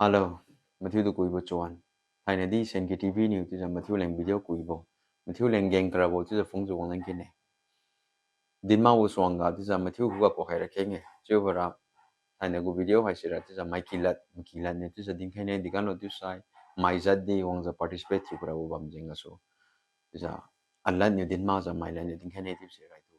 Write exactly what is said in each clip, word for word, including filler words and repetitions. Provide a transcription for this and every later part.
Hello, mathiudu kuibo chuan. Thainadi Senki T V niu tiujiu mathiu leng video kuibo, mathiu leng geng karabo tiujiu phungjiu wanglang kine. Dinma wu suangga tiujiu mathiu khuga kuak khaira khenge. Chiubora thainagu video haisira tiujiu mai kilat, mai kilat niu tiujiu dinkhai ne, diganlo tiusai mai jatdi wangjiu participate thiu karabo bam jeng gasu tiujiu alat niu dinma jiu mai lat niu dinkhai ne tiusi rai tu.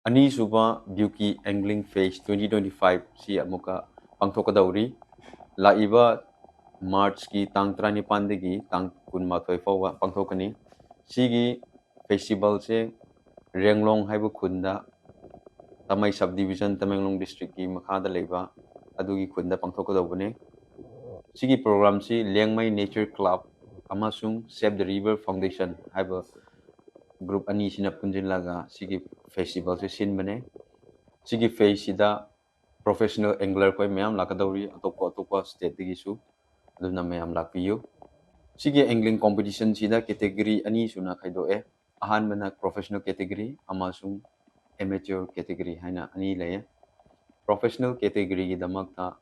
Anisuba Buki Angling Fest twenty twenty-five si amuka ꯄꯥꯡꯊꯣꯛꯀꯗꯧꯔꯤ꯫ ꯂꯥꯛꯏꯕ March ꯀꯤ ꯇꯥꯡ ꯇꯔꯥꯅꯤꯄꯥꯟꯗꯒꯤ ꯇꯥꯡ ꯀꯨꯟꯃꯥꯊꯣꯏ ꯐꯥꯎꯕ ꯄꯥꯡꯊꯣꯛꯀꯅꯤ꯫ ꯁꯤꯒꯤ festival ꯁꯦ ꯔꯦꯡꯂꯣꯡ ꯍꯥꯏꯕ ꯈꯨꯟꯗ, ꯇꯥꯃꯩ sub division, ꯇꯃꯦꯡꯂꯣꯡ district ꯀꯤ ꯃꯈꯥꯗ ꯂꯩꯕ ꯑꯗꯨꯒꯤ ꯈꯨꯟꯗ ꯄꯥꯡꯊꯣꯛꯀꯗꯧꯕꯅꯦ꯫ ꯁꯤꯒꯤ program ꯁꯤ ꯂꯦꯡꯃꯩ Nature Club ꯑꯃꯁꯨꯡ Save the River Foundation ꯍꯥꯏꯕ group ꯑꯅꯤꯁꯤꯅ ꯄꯨꯟꯁꯤꯜꯂꯒ ꯁꯤꯒꯤ festival ꯁꯦ ꯁꯤꯟꯕꯅꯦ꯫ ꯁꯤꯒꯤ fest ꯁꯤꯗ professional angler ꯈꯣꯏ ꯃꯌꯥꯝ ꯂꯥꯛꯀꯗꯧꯔꯤ, ꯑꯇꯣꯞꯄ ꯑꯇꯣꯞꯄ state ꯗꯒꯤꯁꯨ꯫ ꯑꯗꯨꯅ ꯃꯌꯥꯝ ꯂꯥꯛꯄꯤꯌꯨ꯫ ꯁꯤꯒꯤ angling competition ꯁꯤꯗ category ꯑꯅꯤ ꯁꯨꯅ ꯈꯥꯏꯗꯣꯛꯑꯦ꯫ ꯑꯍꯥꯟꯕꯅ professional category ꯑꯃꯁꯨꯡ amateur category ꯍꯥꯏꯅ ꯑꯅꯤ ꯂꯩꯌꯦ꯫ Professional category ꯒꯤꯗꯃꯛꯇ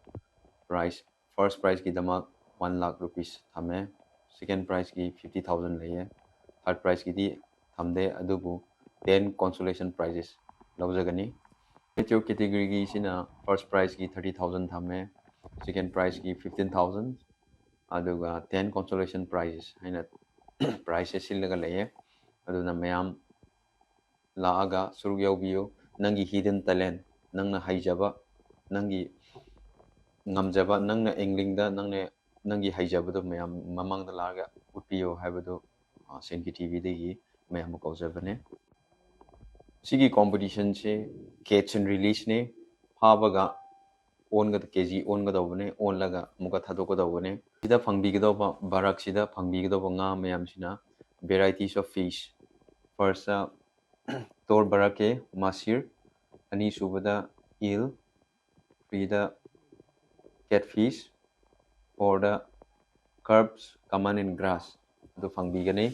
prize, first prize ꯀꯤꯗꯃꯛ one lakh rupees ꯊꯝꯃꯦ, second prize ꯀꯤ fifty thousand ꯂꯩꯌꯦ, third prize ꯀꯤꯗꯤ ꯊꯝꯗꯦ, ꯑꯗꯨꯕꯨ ten consolation prizes ꯂꯧꯖꯒꯅꯤ꯫ Amateur category ꯒꯤꯁꯤꯅ first prize ꯀꯤ thirty thousand ꯊꯝꯃꯦ, second prize ꯀꯤ fifteen thousand, ꯑꯗꯨꯒ ten consolation prizes ꯍꯥꯏꯅ prize ꯁꯦ ꯁꯤꯜꯂꯒ ꯂꯩꯌꯦ꯫ ꯑꯗꯨꯅ ꯃꯌꯥꯝ ꯂꯥꯛꯑꯒ ꯁꯔꯨꯛ ꯌꯥꯎꯕꯤꯌꯨ꯫ ꯅꯪꯒꯤ hidden talent, ꯅꯪꯅ ꯍꯩꯖꯕ, ꯅꯪꯒꯤ ꯉꯝꯖꯕ, ꯅꯪꯅ angling ꯗ ꯅꯪꯅ, ꯅꯪꯒꯤ ꯍꯩꯖꯕꯗꯣ ꯃꯌꯥꯝ ꯃꯃꯥꯡꯗ ꯂꯥꯛꯑꯒ ꯎꯠꯄꯤꯌꯨ ꯍꯥꯏꯕꯗꯨ, ꯑ, ꯁꯦꯟꯀꯤ T V ꯗꯒꯤ ꯃꯌꯥꯝꯕꯨ ꯀꯧꯖꯕꯅꯦ꯫ ꯁꯤꯒꯤ competition say catch and release ꯅꯦ꯫ ꯐꯥꯕꯒ ꯑꯣꯟꯒꯗ-, K G ꯑꯣꯟꯒꯗꯧꯕꯅꯦ, ꯑꯣꯜꯂꯒ ꯑꯃꯨꯛꯀ ꯊꯥꯗꯣꯛꯀꯗꯧꯕꯅꯦ꯫ ꯁꯤꯗ ꯐꯪꯕꯤꯒꯗꯧꯕ, ꯚꯥꯔꯛꯁꯤꯗ ꯐꯪꯕꯤꯒꯗꯧꯕ ꯉꯥ ꯃꯌꯥꯝꯁꯤꯅ varieties of fish꯫ First, ꯇꯣꯔ ꯚꯥꯔꯛꯀꯦ, ꯃꯥꯁꯤꯔ, ꯑꯅꯤꯁꯨꯕꯗ eel, threeꯗ catfish, fourꯗ carps, common and grass, ꯑꯗꯨ ꯐꯪꯕꯤꯒꯅꯤ꯫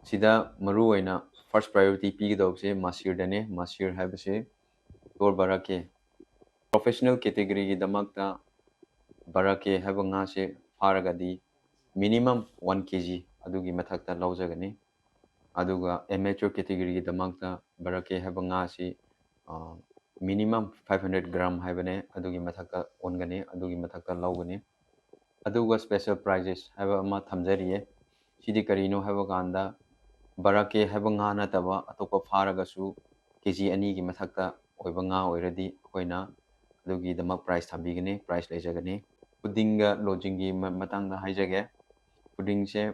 ꯁꯤꯗ ꯃꯔꯨꯑꯣꯏꯅ first priority ꯄꯤꯒꯗꯧꯕꯁꯦ ꯃꯥꯁꯤꯔꯗꯅꯦ꯫ ꯃꯥꯁꯤꯔ ꯍꯥꯏꯕꯁꯤ ꯇꯣꯔ ꯕꯔꯥꯀꯦ, professional categoryꯒꯤꯗꯃꯛꯇ ꯕꯔꯥꯀꯦ ꯍꯥꯏꯕ ꯉꯥꯁꯦ ꯐꯥꯔꯒꯗꯤ minimum one K G ꯑꯗꯨꯒꯤ ꯃꯊꯛꯇ ꯂꯧꯖꯒꯅꯤ꯫ ꯑꯗꯨꯒ amateur categoryꯒꯤꯗꯃꯛꯇ ꯕꯔꯥꯀꯦ ꯍꯥꯏꯕ ꯉꯥꯁꯤ minimum five hundred gram ꯍꯥꯏꯕꯅꯦ, ꯑꯗꯨꯒꯤ ꯃꯊꯛꯇ ꯑꯣꯟꯒꯅꯤ, ꯑꯗꯨꯒꯤ ꯃꯊꯛꯇ ꯂꯧꯒꯅꯤ꯫ ꯑꯗꯨꯒ special prizes ꯍꯥꯏꯕ ꯑꯃ ꯊꯝꯖꯔꯤꯌꯦ꯫ ꯁꯤꯗꯤ ꯀꯔꯤꯅꯣ ꯍꯥꯏꯕ ꯀꯥꯟꯗ, ꯕꯔꯥꯀꯦ ꯍꯥꯏꯕ ꯉꯥ ꯅꯠꯇꯕ ꯑꯇꯣꯞꯄ ꯐꯥꯔꯒꯁꯨ K G ꯑꯅꯤꯒꯤ ꯃꯊꯛꯇ ꯑꯣꯏꯕ ꯉꯥ ꯑꯣꯏꯔꯗꯤ ꯑꯩꯈꯣꯏꯅ ꯑꯗꯨꯒꯤꯗꯃꯛ prize ꯊꯝꯕꯤꯒꯅꯤ, prize ꯂꯩꯖꯒꯅꯤ꯫ Foodingꯒ lodgingꯒꯤ ꯃ-, ꯃꯇꯥꯡꯗ ꯍꯥꯏꯖꯒꯦ꯫ Foodingꯁꯦ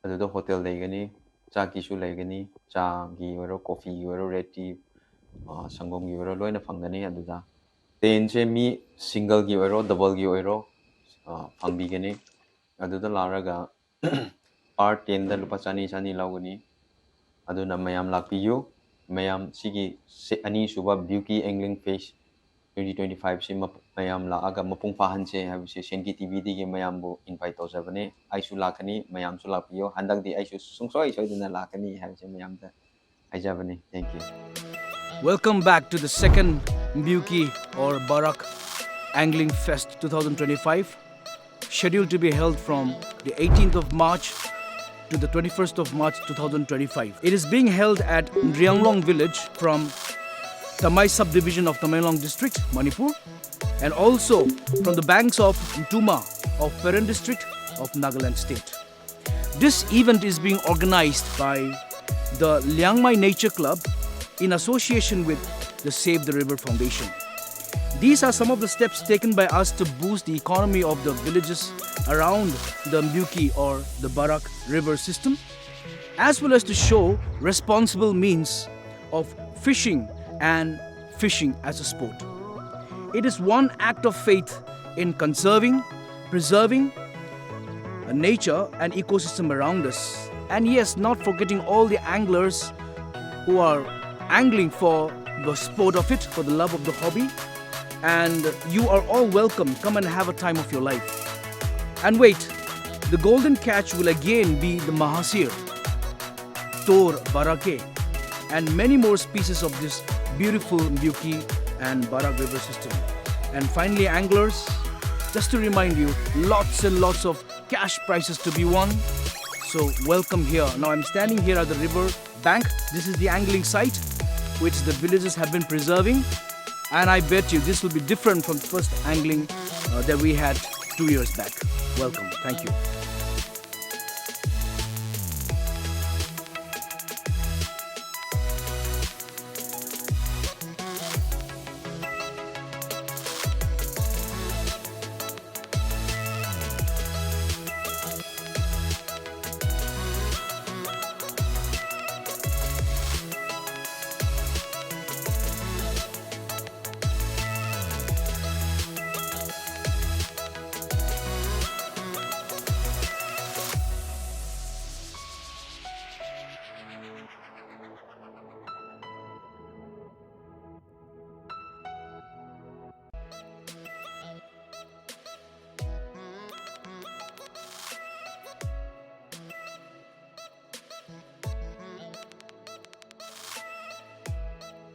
ꯑꯗꯨꯗ hotel ꯂꯩꯒꯅꯤ, ꯆꯥꯛꯀꯤꯁꯨ ꯂꯩꯒꯅꯤ, ꯆꯥꯒꯤ ꯑꯣꯏꯔꯣ, coffeeꯒꯤ ꯑꯣꯏꯔꯣ, red tea, ꯑ, ꯁꯪꯒꯣꯝꯒꯤ ꯑꯣꯏꯔꯣ, ꯂꯣꯏꯅ ꯐꯪꯒꯅꯤ ꯑꯗꯨꯗ꯫ Tentꯁꯦ ꯃꯤ singleꯒꯤ ꯑꯣꯏꯔꯣ, doubleꯒꯤ ꯑꯣꯏꯔꯣ, ꯑ, ꯐꯪꯕꯤꯒꯅꯤ꯫ ꯑꯗꯨꯗ ꯂꯥꯛꯂꯒ per tentꯗ ꯂꯨꯄꯥ ꯆꯅꯤ, ꯆꯅꯤ ꯂꯧꯒꯅꯤ꯫ ꯑꯗꯨꯅ ꯃꯌꯥꯝ ꯂꯥꯛꯄꯤꯌꯨ꯫ ꯃꯌꯥꯝ ꯁꯤꯒꯤ ꯁꯦ-, ꯑꯅꯤꯁꯨꯕ Buki Angling Fest twenty twenty-fiveꯁꯤ ꯃꯞ-, ꯃꯌꯥꯝ ꯂꯥꯛꯑꯒ ꯃꯄꯨꯡ ꯐꯥꯍꯟꯁꯦ ꯍꯥꯏꯕꯁꯦ ꯁꯦꯟꯒꯤ TVꯗꯒꯤ ꯃꯌꯥꯝꯕꯨ invite ꯇꯧꯖꯕꯅꯤ꯫ ꯑꯩꯁꯨ ꯂꯥꯛꯀꯅꯤ, ꯃꯌꯥꯝꯁꯨ ꯂꯥꯛꯄꯤꯌꯨ꯫ ꯍꯟꯗꯛꯇꯤ ꯑꯩꯁꯨ ꯁꯨꯡꯁꯣꯏ ꯁꯣꯏꯗꯅ ꯂꯥꯛꯀꯅꯤ ꯍꯥꯏꯕꯁꯦ ꯃꯌꯥꯝꯗ ꯍꯥꯏꯖꯕꯅꯤ꯫ Thank you. Welcome back to the second Buki or Barak Angling Fest two thousand twenty-five, scheduled to be held from the eighteenth of March to the twenty-first of March two thousand twenty-five. It is being held at Nrianglong village from Tamei subdivision of Tamenglong district, Manipur, and also from the banks of Ntuma of Peren district of Nagaland state. This event is being organized by the Liangmai Nature Club in association with the Save the River Foundation. These are some of the steps taken by us to boost the economy of the villages around the Mbuki or the Barak river system, as well as to show responsible means of fishing and fishing as a sport. It is one act of faith in conserving, preserving, uh, nature and ecosystem around us. And yes, not forgetting all the anglers who are angling for the sport of it, for the love of the hobby. And you are all welcome. Come and have a time of your life. And wait, The golden catch will again be the mahasir, tor, barake, and many more species of this beautiful Mbyuki and Barak river system. And finally, anglers, just to remind you, lots and lots of cash prizes to be won. So welcome here. Now I'm standing here at the river bank. This is the angling site which the villagers have been preserving. And I bet you this will be different from the first angling uh, that we had two years back. Welcome. Thank you.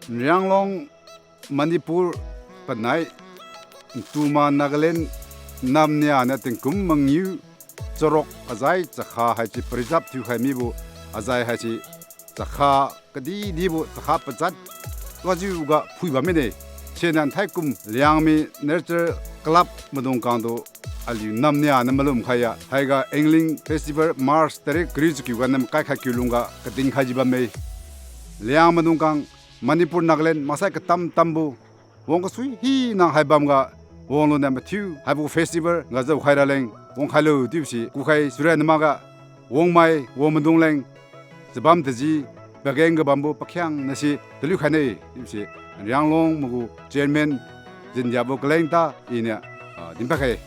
Nrianglong, Manipur, panai, Tuma, Nagaland, namnia na tingkum mangyu, chorok, azai, chakha, haichi, preserve thiu khai mibu, azai, haichi, chakha, kadi, dibu, chakha, pachat, wajiu ga, phui ba mene, chenan thaikum, Liangmi, Nature Club, madung kangdo, aliu namnia na malum khaya, haiga Angling Festival March tarik kri chu kiu ga nam kai kha kiu lung ga kading kha ji bam mei. Liang madung kang Manipur, Nagaland, masai ka tam tambu, wong ka sui hi nang hai bam ga, wong lo na mathiu, haibu festival ga zau khai ra leng, wong khai lo tiu si, ku khai sura na ma ga, wong mai, wong madung leng, zabam taji, bageng ga bambu, pakhiang na si, taliu khai nei, tiu si, Rianglong magu chairman, Jindiabu Kaleng ta, ina, ah, dim pa khai.